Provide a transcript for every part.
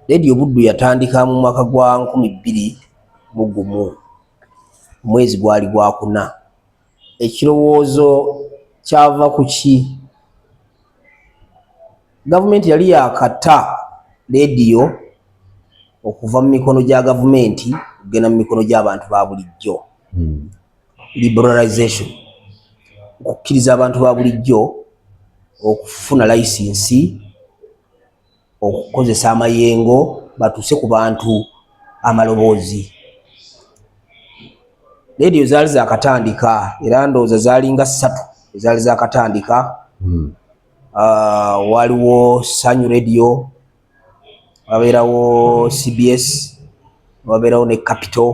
Leediyo Buddu yatandika mu mwaka gwa 2001, omwezi gwali gwakuna. Ekirowoozo kyava ku ki? Gavumenti yali yakata leediyo okuva mu mikono gya gavumenti okugenda mu mikono gy'abantu ba bulijjo. Liberalization, okukkiriza abantu ba bulijjo okufuna layisinsi okukozesa amayengo batuuse ku bantu amaloboozi. Leediyo zaali zakatandika, era ndowooza zaalinga ssatu ezaali zakatandika. Waliwo Sanyu Radio, wabeerawo CBS, wabeerawo ne Capital.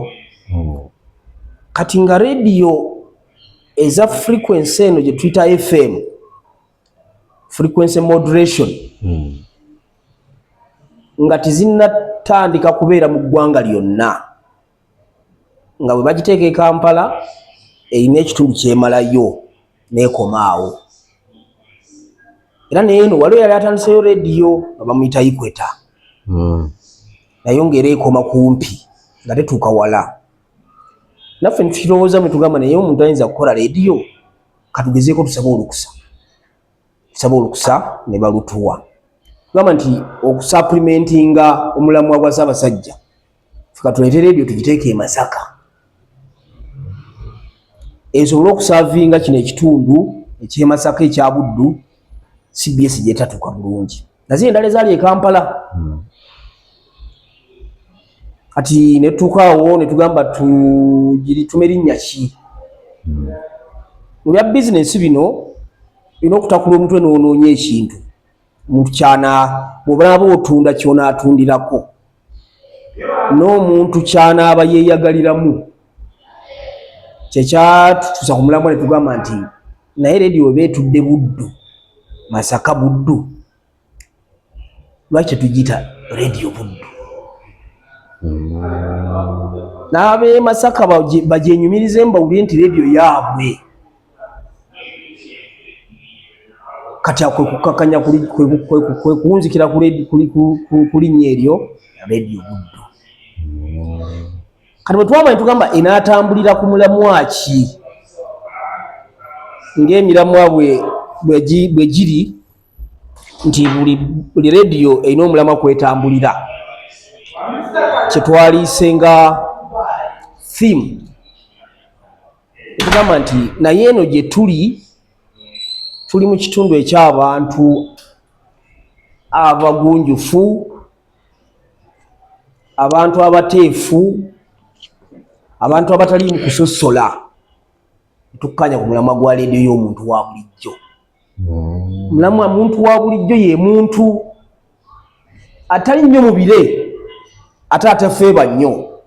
Kati nga leediyo eza frequency eno gye tuyita FM, frequency moderation, nga tezinnatandika kubeera mu ggwanga lyonna, nga bwe bagiteeka e Kampala erina ekitundu kyemalayo n'ekomaawo. Era naye eno waliwo yali atandiseyo leediyo nga bamuyita Equator, naye ng'era ekoma kumpi nga tetuuka wala. Naffe netukirowooza ne tugamba, naye omuntu ayinza kukola leediyo, katugezeeko tusabe olukusa. Tusabe olukusa ne balutuwa. Tugamba nti okusupplementinga omulamwa gwa Ssaabasajja, ffe katuleete leediyo tugiteeke e Masaka esobole okuservinga kino ekitundu eky'e Masaka ekya Buddu, CBS gyetatuuka bulungi, nazo endala ezaali e Kampala. Kati ne tutuukaawo ne tugamba tugiritume linnya ki? Mu bya bizinensi bino olina okutakula omutwe n'onoonya ekintu omuntu kyana bw'onaaba otunda ky'onaatundirako n'omuntu ky'anaaba yeeyagaliramu. Kyekyatutuusa ku mulamwa ne tugamba nti naye leediyo weba etudde Buddu, Masaka Buddu, lwaki tetugiyita Leediyo Buddu? N'ab'e Masaka bagyenyumirizemu bawulire nti leediyo yaabwe. Kati kwe kukakanya kwe kuwunzikira ku linnya eryo Leediyo Buddu. Kati bwe twaba ne tugamba enaatambulira ku mulamwa ki, ng'emiramwa bwe giri nti buli leediyo erina omulamwa kwetambulira, kyetwaliise nga theme, etugamba nti naye eno gye tuli, tuli mu kitundu eky'abantu abagunjufu, abantu abateefu, abantu abatali mu kusosola. Tukkanya ku mulamwa gwa leediyo y'omuntu wa bulijjo. Mulamwa muntu wa bulijjo ye muntu atali nnyo mu bire ate atafeeba nnyo,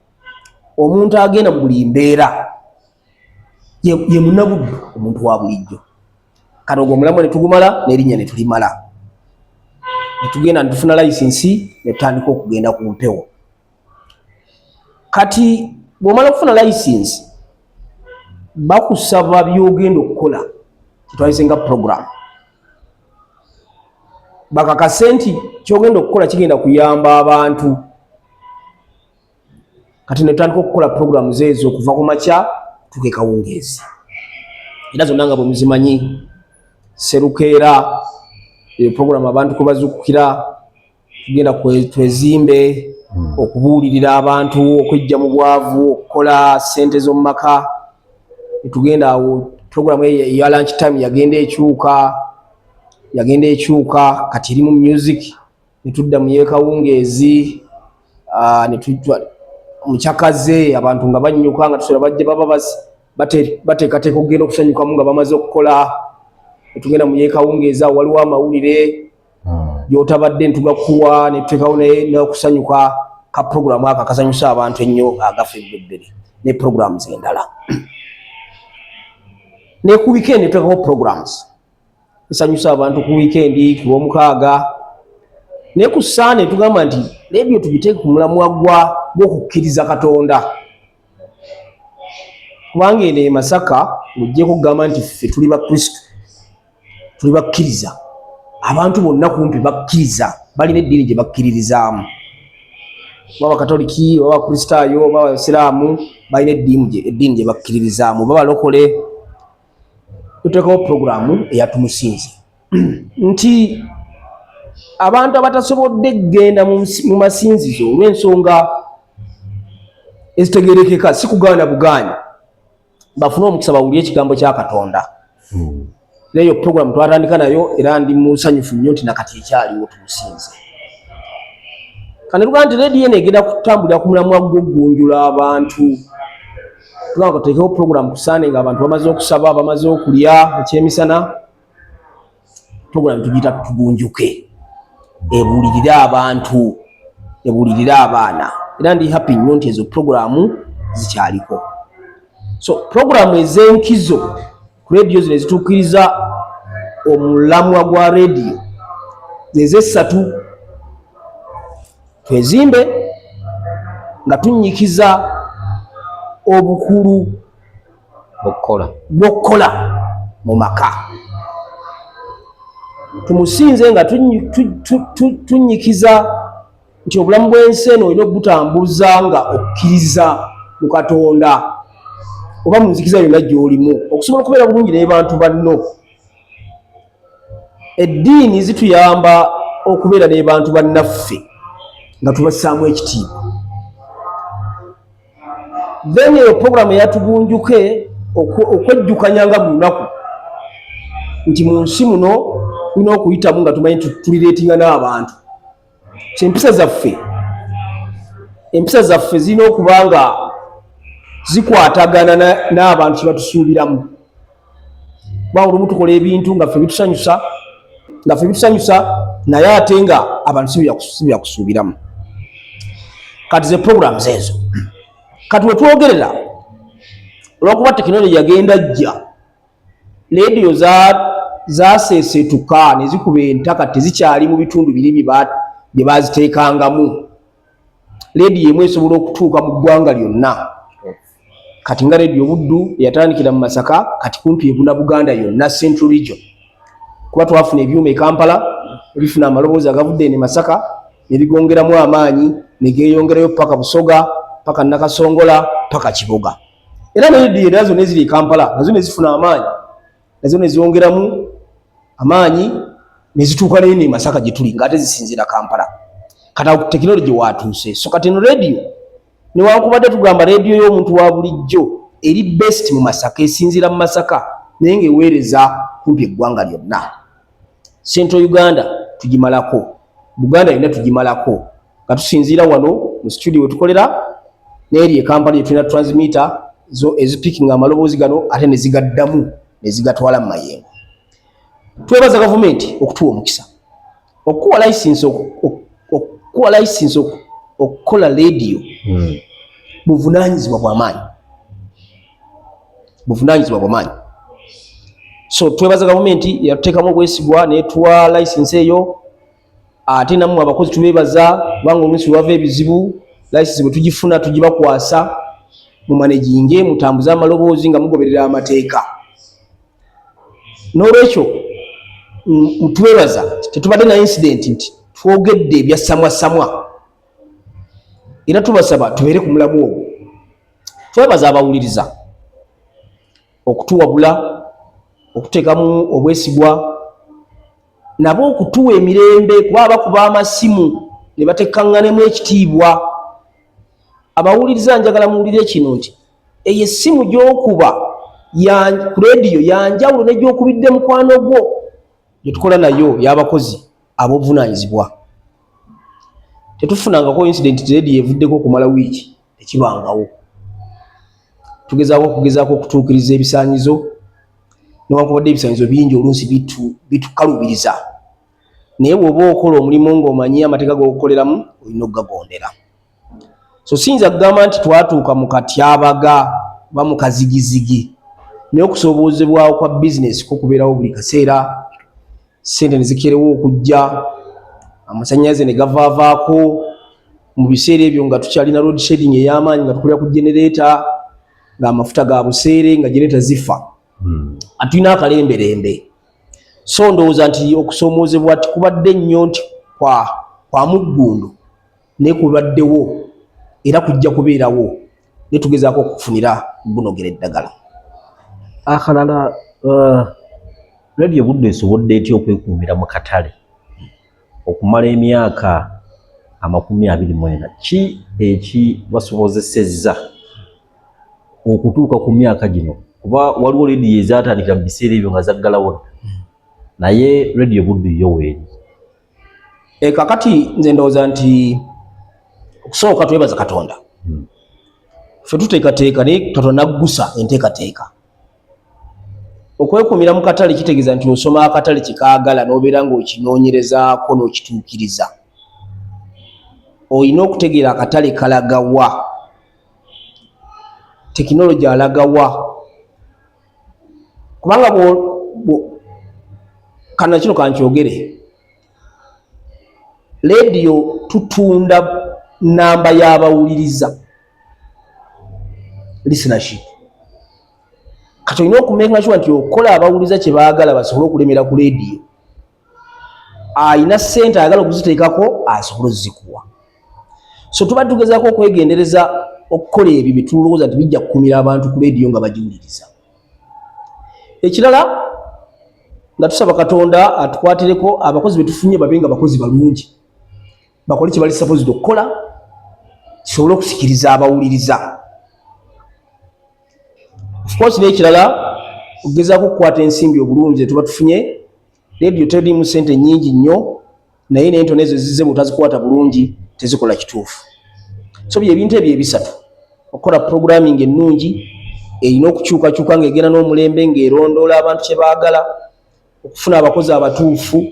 omuntu agenda mu buli mbeera ye munnabuddu, omuntu wa bulijjo. Kati ogwo omulamwa ne tugumala n'erinnya ne tulimala, ne tugenda ne tufuna layisinsi ne tutandika okugenda ku mpewo. Kati bw'omala okufuna layisinsi, bakusaba by'ogenda okukola, kyetwayise nga program, bakakase nti kyogenda okukola kigenda kuyamba abantu. Kati ne tutandika okukola programs ezo okuva ku makya tuka ekawungeezi, era zonna nga bwe muzimanyi. Serukeera, eyo program abantu kwe bazuukukira, tugenda twezimbe, okubuulirira abantu okwejja mu bwavu, okukola ssente z'omu maka. Netugenda awo program eyo eya lunch time yagenda ekyuka, yagenda ekyuka, kati eri mu music. Netudda mu yeekawungeezi, mukyakaze abantu nga banyuka nga tusobola bajja baba bateekateeka okugenda okusanyukamu nga bamaze okukola. Netugenda mu yeekawungeezi, awo waliwo amawulire gyotabadde ntugakuwa, netuteekawo n'okusanyuka, ka program ako akasanyusa abantu ennyo agafa ebbebbere ne programs endala. Ne ku weekend netuteekawo programs esanyusa abantu ku weekend, ku Lwomukaaga ne ku Sande. Tugamba nti leediyo tugiteeke ku mulamwa gw'okukkiriza Katonda, kubanga eno e Masaka ng'oggyeko okugamba nti ffe tuli Bakristo, tuli bakkiriza, abantu bonna kumpi bakkiriza, balina eddiini gye bakkiririzaamu. Oba Bakatoliki, oba Bakristaayo, oba Abasiraamu, balina eddiini gye bakkiririzaamu, oba balokole. Tuteekawo puroguramu eyatumusinze nti abantu abatasobodde kugenda mu masinzizo olw'ensonga ezitegerekeka, si kugaana bugaanyi, bafune omukisa bawulire ekigambo kya Katonda. Era eyo puroguramu twatandika nayo, era ndi musanyufu nnyo nti nakati ekyaliwo, tumusinze. Kane tugamba nti rediyo eno egenda kutambulira ku mulamwa gw'okugunjula abantu. Tugamba tuteekewo puroguramu ku Sande nga abantu bamaze okusaba, bamaze okulya ekyemisana. Puroguramu tugiyita Tugunjuke, ebuulirire abantu, ebuulirire abaana. Era ndi happy nnyo nti ezo puroguramu zikyaliko. So puroguramu ez'enkizo ku rediyo zino ezituukiriza omulamwa gwa rediyo zezessatu: twezimbe nga tunnyikiza obukulu bw'okukola mu maka, tumusinze nga tunnyikiza nti obulamu bw'ensi eno olina okubutambuza nga okkiriza mu Katonda oba mu nzikiza yonna gy'olimu, okusobola okubeera bulungi n'abantu banno. Eddiini zituyamba okubeera n'abantu bannaffe nga tubassaamu ekitiibwa. Then eyo puroguramu eyatugunjuke, okwejjukanya nga buli lunaku nti mu nsi muno tulina okuyitamu nga tumanyi nti tulireetinga n'abantu. So empisa zaffe zirina okuba nga zikwatagana n'abantu kye batusuubiramu, kuba olumu tukola ebintu nga ffe bitusanyusa, naye ate nga abantu si byakusuubiramu. Kati ze programs ezo kati wetwogerera, olwokuba tekinologi yagenda jja, rediyo zaseeseetuka ne zikuba entaka, tezikyali mu bitundu biri bye baziteekangamu. Rediyo emu esobola okutuuka mu ggwanga lyonna. Kati nga Rediyo Buddu eyatandikira mu Masaka, kati kumpi ebuna Buganda yonna, Central Region, kuba twafuna ebyuma e Kampala ebifuna amaloboozi agavudde ene Masaka ne bigongeramu amaanyi ne geeyongerayo paka Busoga, paka Nakasongola, paka Kiboga. Era ne rediyo endala zonna eziri e Kampala nazo ne zifuna amaanyi, nazo ne zongeramu amaanyi ne zituuka nene e Masaka gye tuli, ng'ate zisinziira Kampala. Kati awo tekinologi waatuuse. So kati eno rediyo, newankubadde tugamba rediyo y'omuntu wa bulijjo eri best mu Masaka, esinziira mu Masaka, naye ng'eweereza kumpi eggwanga lyonna. Central Uganda tugimalako, Buganda yonna tugimalako nga tusinziira wano mu studio wetukolera n'eri e Kampala gye tulina transmitter zo ezipikinga amaloboozi gano ate ne zigaddamu ne zigatwala mu mayengo. Twebaza gavumenti okutuwa omukisa okukuwa license okukola rediyo. Buvunaanyizibwa bw'amaanyi, buvunaanyizibwa bw'amaanyi. So twebaza gavumenti yatuteekamu obwesigwa netuwa license eyo. Ate nammwe abakozi tubeebaza, kubanga oluusi wava ebizibu, license bwe tugifuna tugibakwasa mumanaginge, mutambuze amaloboozi nga mugoberera amateeka. N'olwekyo twebaza, tetubadde na incident nti twogedde ebyasamwasamwa, era tubasaba tubeere ku mulamu ogwo. Twebaza abawuliriza okutuwabula, okuteekamu obwesigwa, nabo okutuwa emirembe, kuba abakuba amasimu ne batekkaŋŋanemu ekitiibwa. Abawuliriza, njagala muwulire kino nti eyo essimu gy'okuba ku rediyo yanjawulo ne gy'okubidde mukwano gwo. Gye tukola nayo y'abakozi ab'obuvunaanyizibwa. Tetufunangako incident rediyo evuddeko okumala wiiki, tekibangawo. Tugezaako okugezaako okutuukiriza ebisaanyizo, newankubadde ebisaanyizo bingi oluusi bitukalubiriza, naye bw'oba okola omulimu ng'omanyi amateeka g'okukoleramu, olina okugagondera. So siyinza kugamba nti twatuuka mu katyabaga oba mu kazigizigi, naye okusoboozebwawo kwa bizinesi ko kubeerawo buli kaseera. Sente ne zikerewa okujja, amasannyalaze ne gavaavaako mu biseera ebyo nga tukyalina load shedding ey'amaanyi, nga tukolera ku generator, ng'amafuta ga buseere, nga generator zifa. Atulina akalemberembe. So ndowooza nti okusoomoozebwa tikubadde nnyo nti kwa muggundu. Naye kubaddewo era kujja kubeerawo, naye tugezaako okufunira gunogera eddagala. Akalala, Radio Buddu esobodde etya okwekuumira mu katale okumala emyaka 24? Ki ekibasobozesezza okutuuka ku myaka gino? Kuba waliwo rediyo ezatandikira mu biseera ebyo nga zaggalawo dda, naye Radio Buddu yo weeri. Kakati nze ndowooza nti okusooka twebaza Katonda. Ffe tuteekateeka, naye Katonda naggusa enteekateeka. Okwekuumira mu katale kitegeeza nti osoma akatale kyekaagala n'obeera ng'okinoonyerezaako n'okituukiriza. Olina okutegeera akatale kalagawa, tekinologi alagawa, kubanga kana kino kankyogere, leediyo tutunda namba y'abawuliriza, listenership. Kati olina okumakinga sure nti okola abawuliriza kye baagala basobole okulemera ku leediyo. Ayina ssente ayagala okuziteekako asobole ozikuwa. So tuba tugezaako okwegendereza okukola ebyo bye tulowooza nti bijja kukumira abantu ku leediyo nga bagiwuliriza. Ekirala, nga tusaba Katonda atukwatireko, abakozi betufunye babe nga bakozi balungi, bakole kye bali supposed okukola kisobole okusikiriza abawuliriza. Of course, n'ekirala, okugezaako okukwata ensimbi obulungi zetuba tufunye. Leediyo teriimu ssente nnyingi nnyo, naye n'entono ezo ezizze bw'otazikwata bulungi tezikola kituufu. So byebintu ebyo ebisatu: okukola programming ennungi erina okukyukakyuka ng'egenda n'omulembe, ng'erondoola abantu kye baagala, okufuna abakozi abatuufu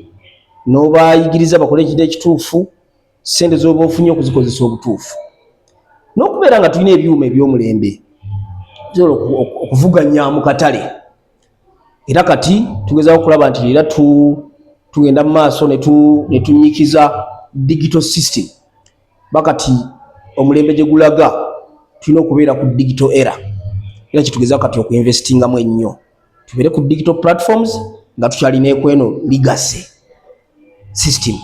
n'obayigiriza bakole ekintu ekituufu, ssente z'oba ofunye okuzikozesa obutuufu, n'okubeera nga tulina ebyuma eby'omulembe bisobola okuvuganya mu katale. Era kati tugezaako okulaba nti era tugenda mu maaso ne tunyikiza digital system. Bakati omulembe gye gulaga tulina okubeera ku digital era kitugezaako kati okuinvestingamu ennyo tubeere ku digital platforms nga tukyalina ekweno legacy system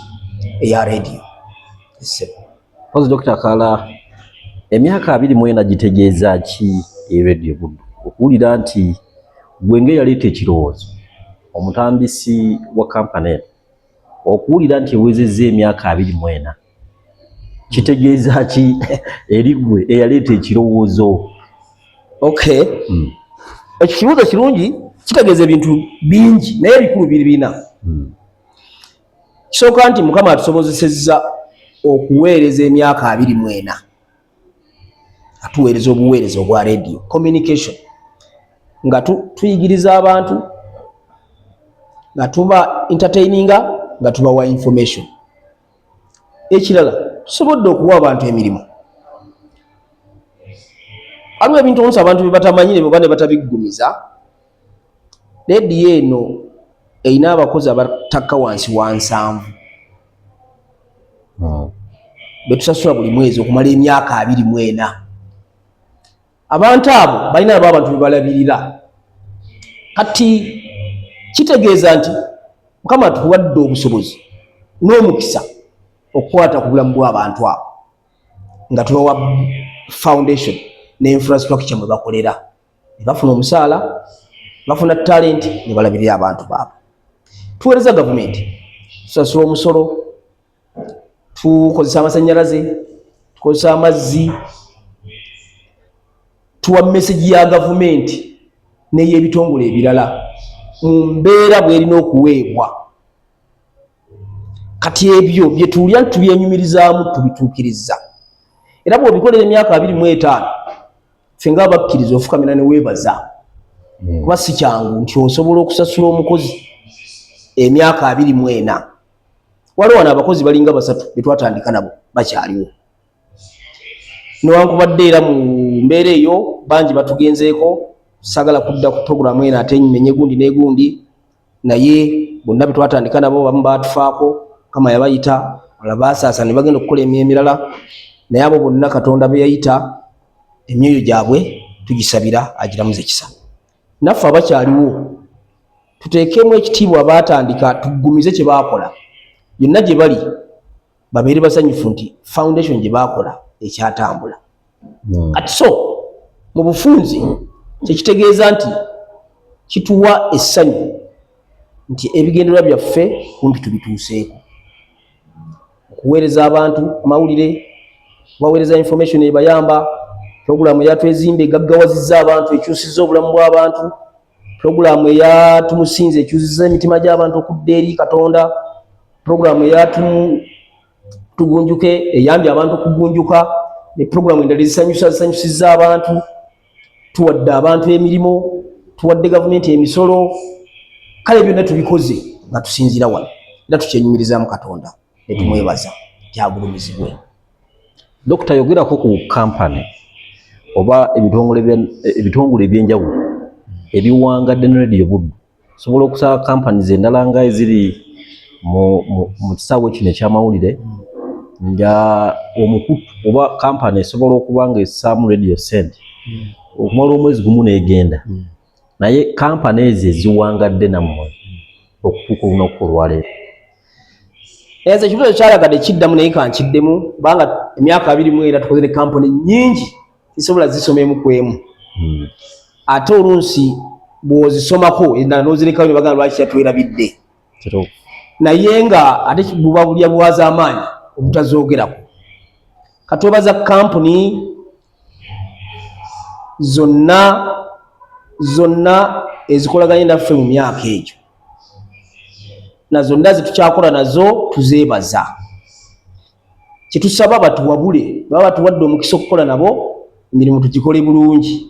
eya radio. Mpozi Dr. Kala, emyaka 24 gitegeeza ki e Radio Buddu? Okuwulira nti gwe ng'eyaleeta ekirowoozo, omutandisi wa kampani eno, okuwulira nti ewezezza emyaka 24 kitegeeza ki eri gwe eyaleeta ekirowoozo? Okay. Ekyo kibuuzo kirungi, kitegeeza ebintu bingi, naye ebikulu biri bina. Kisooka nti Mukama atusobozesezza okuweereza emyaka 24, atuweereza obuweereza obwa radio communication, nga tuyigiriza abantu, nga tuba entertaininga, nga tubawa information. Ekirala, tusobodde okuwa abantu emirimu. Waliwo ebintu oluusi abantu bye batamanyi ne baba ne batabiggumiza. Leediyo eno erina abakozi abatakka wansi wa 70 betusasula buli mwezi okumala emyaka 24. Abantu abo balina nabo abantu bebalabirira. Kati kitegeeza nti Mukama atuwadde obusobozi n'omukisa okukwata ku bulamu bw'abantu abo nga tubawa foundation ne infrastructure mwe bakolera ne bafuna omusaala, bafuna talent ne balabirira abantu baabwe. Tuweereza gavumenti, tusasula omusolo, tukozesa amasanyalaze, tukozesa amazzi, tuwa message ya gavumenti n'ey'ebitongole ebirala mu mbeera bw'erina okuweebwa. Kati ebyo bye tuwulira nti tubyenyumirizaamu tubituukiriza, era bw'obikolera emyaka 25, ffe nga abakkiriza ofukamira ne weebaza, kuba si kyangu nti osobola okusasula omukozi emyaka 24. Waliwo wano abakozi balinga basatu be twatandika nabo bakyaliwo, newankubadde era mu mbeera eyo bangi batugenzeeko. Saagala kudda ku puroguramu eno ate menye gundi n'egundi, naye bonna be twatandika nabo bamu baatufaako, Mukama yabayita, abalala baasaasa ne bagenda okukola emirimu emirala, naye abo bonna Katonda be yayita, emyoyo gyabwe tugisabira agiramuze ekisa. Naffe abakyaliwo tuteekemu ekitiibwa, baatandika, tuggumize kye baakola yonna gye bali. Babeere basanyufu nti foundation gye baakola ekyatambula. Kati so mu bufunze kyekitegeeza nti kituwa essanyu nti ebigendererwa byaffe kumpi tubituuseeko, okuweereza abantu amawulire, kubaweereza information ebayamba. Puroguramu eyatwezimba egaggawazizza abantu, ekyusizza obulamu bw'abantu. Puroguramu eyatumusinza ekyusizza emitima gy'abantu okudda eri Katonda. Puroguramu eyatugunjuke eyambye abantu okugunjuka, ne puroguramu endala ezisanyusa zisanyusizza abantu. Tuwadde abantu emirimu, tuwadde gavumenti emisolo. Kale byonna tubikoze nga tusinziira wano, era tukyenyumirizaamu Katonda netumwebaza kyagulumizibwe. Dokita, yogerako ku kampani oba ebitongole ebyenjawulo ebiwangadde ne Radio Buddu. Osobola okusaba companies endala nga eziri mu kisaawe kino ekyamawulire, nga omukutu oba kampani esobola okuba nga essaamu radio sente okumala omwezi gumu n'egenda, naye kampani ezo eziwangadde nammwe okutuuka olunaku olwaleero? Ezo ekibuuzo kyalagadde kiddamu, naye kankiddemu, kubanga emyaka 21 tukoze ne kampuni nnyingi, sisobola zisoma emu ku emu. Ate olunsi bw'ozisomako endala n'ozirekayo ne bagamba, "Lwaki yatwerabidde?" Naye nga ate buba bulya bwaz'amaanyi obutazoogerako. Katwebaza kampuni zonna zonna ezikolaganye naffe mu myaka egyo, na zonna zetukyakola nazo tuzeebaza. Kyetusaba, batuwabule. Baba batuwadde omukisa okukola nabo emirimu, tugikole bulungi.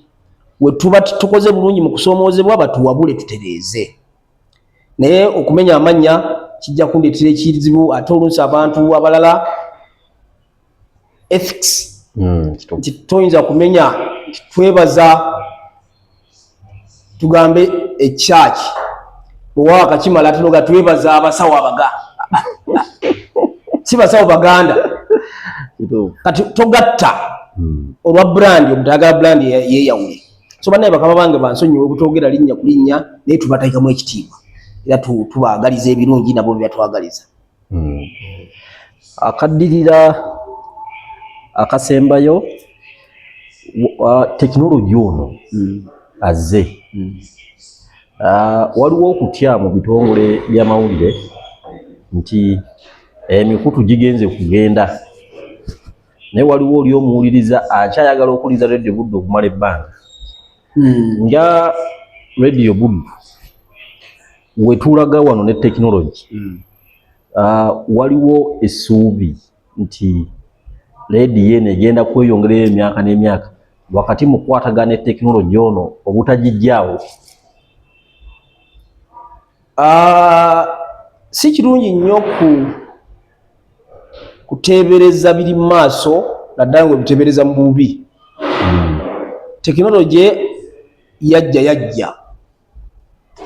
We tuba tukoze bulungi mu kusoomoozebwa, batuwabule tutereeze. Naye okumenya amannya kijja kundeetera ekizibu, ate oluusi abantu abalala ethics nti toyinza kumenya nti twebaza, tugambe ekyaki, bwewawa kakimala ate noga twebaza abasawo abaganda, si basawo baganda. Kati togatta olwa brand, omuntu ayagala brand yeeyawule. So bannaye, bakama bange bansonyiwe obutogera linnya ku linnya, naye tubateekamu ekitiibwa era tubaagaliza ebirungi nabo byebatwagaliza. Akaddirira akasembayo, tekinologi ono azze. Waliwo okutya mu bitongole by'amawulire nti emikutu gigenze kugenda, naye waliwo oli omuwuliriza akyayagala okuwuliriza Radio Buddu okumala ebbanga. Nga Radio Buddu wetulaga wano ne tekinologi, waliwo essuubi nti leediyo eno egenda kweyongerayo emyaka n'emyaka wakati mu kukwatagana ne tekinologi ono obutagijjaawo? Si kirungi nnyo ku kuteebereza biri mu maaso, naddala nga obiteebereza mu bubi. Tekinologi yajja,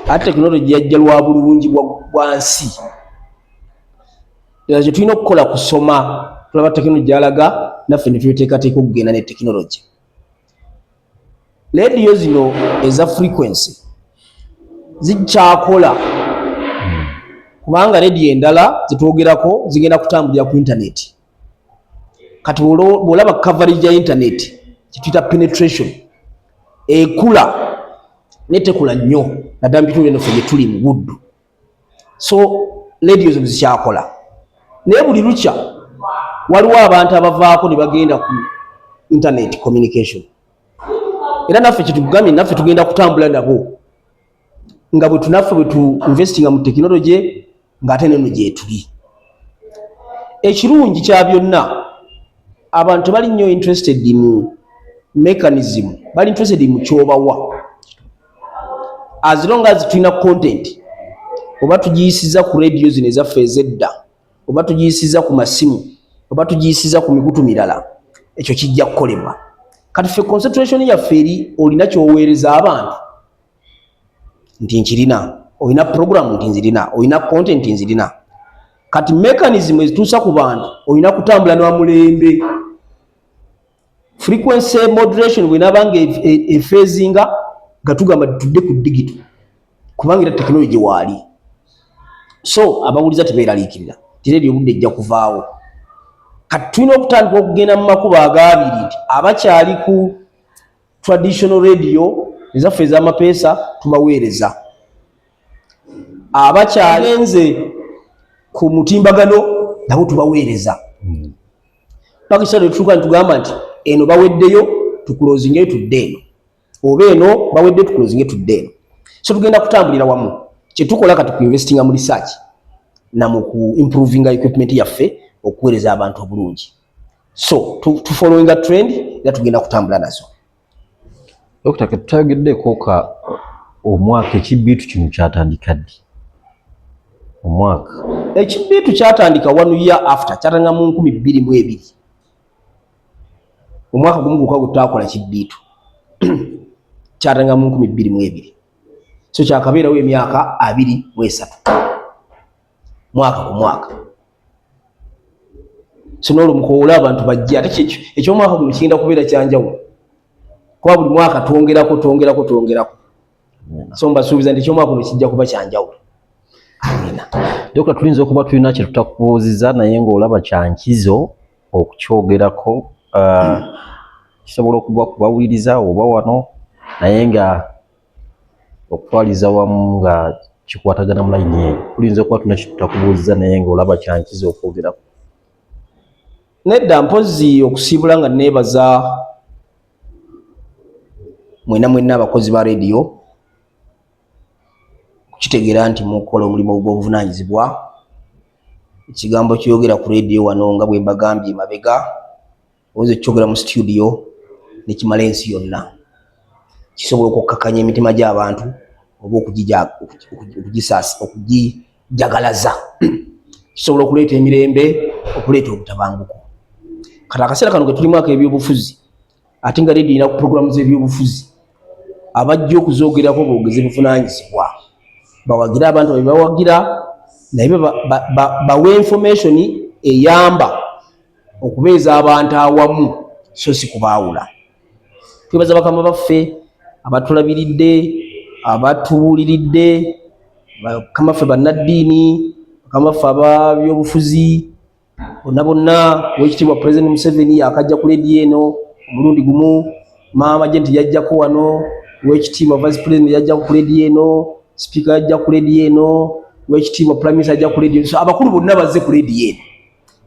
ate tekinologi yajja lwa bulungi bwa nsi. Era kye tulina okukola kusoma, tulaba tekinologi alaga, naffe ne tweteekateeka okugenda ne tekinologi. Leediyo zino eza frequency zikyakola, kubanga leediyo endala zetwogerako zigenda kutambulira ku intaneti. Kati bw'olaba coverage ya intaneti, kyetuyita penetration, ekula naye tekula nnyo, naddala mu bitundu eno ffe gye tuli mu Buddu. So leediyo zo zikyakola, naye buli lukya waliwo abantu abavaako ne bagenda ku internet communication. Era naffe kyetugambye, naffe tugenda kutambula nabo nga bwe tunaffe bwe tu investinga mu tekinologi, ng'ate neno gyetuli. Ekirungi kya byonna, abantu tebali nnyo interested mu mechanism, bali interested mu kyobawa. As long as tulina content, oba tugiyisiza ku radio zino ezaffe ezedda, oba tugiyisiza ku masimu, oba tugiyisiza ku mikutu mirala, ekyo kijja kukolebwa. Kati ffe concentration yaffe eri, olina kyoweereza abantu nti nkirina, olina program nti nzirina, olina content nzirina. Kati mechanism ezituusa ku bantu, olina kutambula n'omulembe. Frequency modulation bwenaaba nga efezinga, nga tugamba tudde ku digital, kubanga era tekinologi waali. So abawuliza tebeeraliikirira ti radio Buddu ejja kuvaawo. Kati tulina okutandika okugenda mu makubo agabiri nti abakyali ku traditional radio ezaffe ez'amapeesa tubaweereza, abakyalenze ku mutimbagano nabo tubaweereza. Paka ekiseera lwe tutuuka nitugamba nti eno baweddeyo, tukulozingeyo tudde eno, oba eno bawedde, tukulozinge tudde eno. So tugenda kutambulira wamu. Kyetukola kati ku investinga mu research na mu ku improvinga equipment yaffe okuweereza abantu obulungi. So tufollowinga trend era tugenda kutambula nazo. Dokita, ketutayogeddeko ka omwaka, ekibbiitu kino kyatandika ddi, omwaka? Ekibiitu kyatandika one year after, kyatandika mu 2020. Omwaka gumu gwokka gwe tutakola kibbiitu. Kyatandika mu 2020, so kyakabeerawo emyaka 23, mwaka ku mwaka. So nolwo mukowoole abantu bajje. Ate ekyomwaka guno kigenda kubeera kyanjawulo kuba buli mwaka twongerako, twongerako, twongerako. So mbasuubiza nti ekyomwaka guno kijja kuba kyanjawulo. Amina. Dokita, tuyinza okuba tulina kye tutakubuuziza naye ng'olaba kyankizo okukyogerako, kisobola okuba kubawuliriza oba wano, naye nga okutwaliza wamu nga kikwatagana mu layini eyo. Tuyinza okuba tulina kye tutakubuuziza naye ng'olaba kyankizo okwogerako? Nedda, mpozzi okusiibula nga neebaza mwena mwenna abakozi ba rediyo kukitegeera nti mukola omulimu ogw'obuvunaanyizibwa. Ekigambo kyogera ku rediyo wano, nga bwe mbagambye mabega, oyinza okukyogera mu studio nekimala ensi yonna. Kisobola okukkakanya emitima gy'abantu oba okugijagalaza. Kisobola okuleeta emirembe, okuleeta obutabanguko. Kati akaseera kano ke tulimu ak'ebyobufuzi, ate nga rediyo erina ku puroguramu z'ebyobufuzi, abajja okuzoogerako boogeze buvunaanyizibwa, bawagire abantu babe bawagira, naye bawe information eyamba okubeeza abantu awamu so si kubaawula. Twebaza bakama baffe abatulabiridde, abatubuuliridde, bakama baffe bannaddiini, bakama baffe ababyobufuzi bonna bonna. Owekitiibwa President Museveni akajja ku lediyo eno omulundi gumu, maama Janet yajjako wano, owekitiibwa Vice President yajjako ku lediyo eno, Speaker yajja ku lediyo eno, owekitiibwa Prime Minister yajja ku lediyo. So abakulu bonna bazze ku lediyo eno,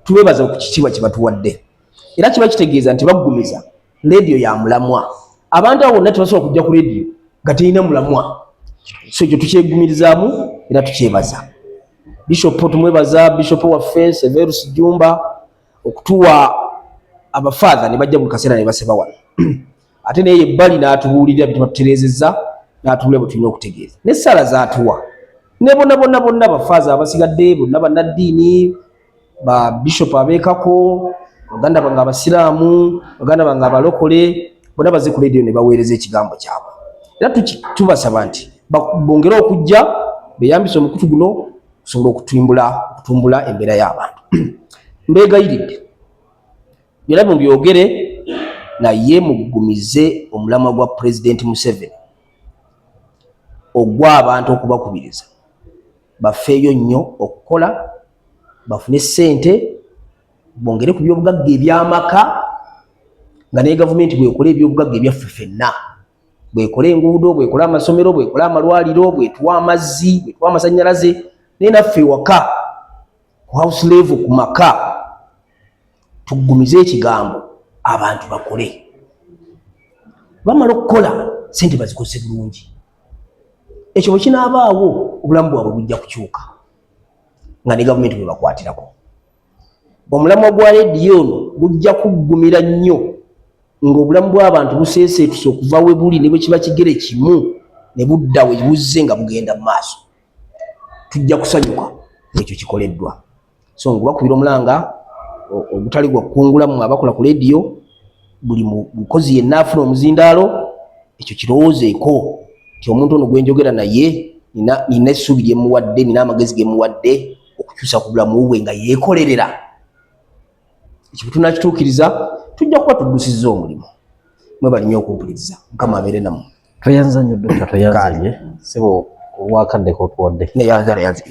tubeebaza ku kitiibwa kye batuwadde. Era kiba kitegeeza nti baggumiza lediyo ya mulamwa. Abantu abo bonna tebasobola kujja ku lediyo nga terina mulamwa. So ekyo tukyegumirizaamu era tukyebaza. Bishop tumwebaza, Bishop waffe Severus Jumba, okutuwa abafaatha ne bajja buli kaseera ne baseba wano, ate naye ebbali n'atubuulirira bye tutereezezza, n'atubuulira bwe tulina okutegeeza n'essaala zaatuwa, ne bonna bonna bonna bafaaza abasigadde bonna, bannaddiini, ba bishop abeekako, baganda bange abasiraamu, baganda bange abalokole, bonna bazze ku lediyo ne baweereza ekigambo kyabwe. Era tubasaba nti bongere okujja beyambise omukutu guno okusobola okutumbula embeera y'abantu. Mbeegayiridde, byonna mubyogere, naye muggumize omulamwa gwa Pulezidenti Museveni ogw'abantu okubakubiriza bafeeyo nnyo okukola, bafune ssente, bongere ku byobugagga ebyamaka, nga naye gavumenti bwekola ebyobugagga ebyaffe ffenna, bwekola enguudo, bwekola amasomero, bwekola amalwaliro, bwetuwa amazzi, bwetuwa amasannyalaze, naye naffe ewaka ku house level, ku maka, tuggumize ekigambo abantu bakole. Bamala okukola, sente bazikozese bulungi. Ekyo bwe kinaabaawo, obulamu bwabwe bujja kukyuka nga ne gavumenti bwe bakwatirako. Omulamwa gwa lediyo ono gujja kuggumira nnyo ng'obulamu bw'abantu buseeseetuse okuva we buli ne bwe kiba kigere kimu ne budda we buzze nga bugenda mu maaso. Tujja kusanyuka ng'ekyo kikoleddwa. So ngubakubira omulanga ogutali gwa kukungula, mmwe abakola ku lediyo, buli mukozi yenna afuna omuzindaalo, ekyo kirowoozeeko nti omuntu ono gwe njogera naye nina essuubi lye muwadde, nina amagezi ge muwadde okukyusa ku bulamu bwe nga yeekolerera. Ekyo bwe tunakituukiriza, tujja kuba tuddusizza omulimu. Mwebale nnyo okumpuliriza. Mukama abeere nammwe. Tweyanza nnyo, Dokita, tweyanze ssebo olwakadde k'otuwadde. Neyanza, neyanza.